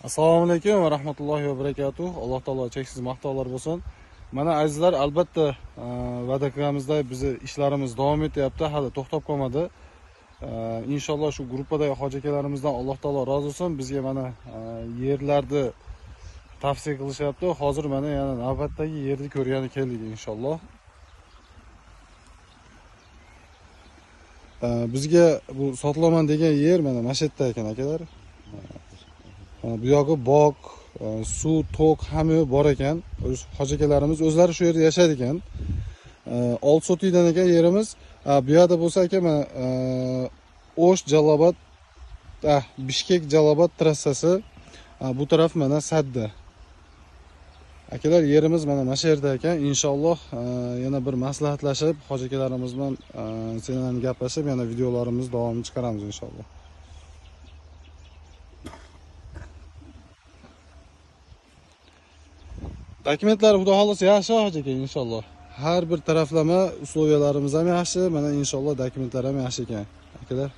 Assalomu alaykum va rahmatullohi va barakatuh. Alloh taolo cheksiz maqtovlar bo'lsin. Mana azizlar, albatta va'da qilganimizdek bizni ishlarimiz davom etyapti, hali to'xtab qolmadi. Inshaalloh shu gruppadagi hoji akalarimizdan Alloh taolo rozi bo'lsin. Bizga mana yerlarni tavsiya qilishyapti. Hozir mana yana navbatdagi yerni ko'rgani keldik inshaalloh. Bizga bu sotilaman degan yer mana shu yerda ekan akalar. Bu yog'i bog', suv, tok hamma bor ekan. O'z hoji akalarimiz o'zlari shu yerda yashaydi ekan. 6 sotiydan ekan yerimiz. Bu yerda bo'lsa aka mana O'sh Jalolobod, Bishkek Jalolobod trassasi. Bu taraf mana Sadda. Akalar, yerimiz mana shu yerda ekan. Inshaalloh yana bir maslahatlashib, hoji akalarimiz bilan senlarni gaplashib, yana videolarimiz davomini chiqaramiz inshaalloh. Dokumentlar xudo xohlasa yaxshi hoji aka inshaalloh. Har bir taraflama uslubiyalarimiz ham yaxshi, mana inshaalloh dokumentlar ham yaxshi ekan akalar.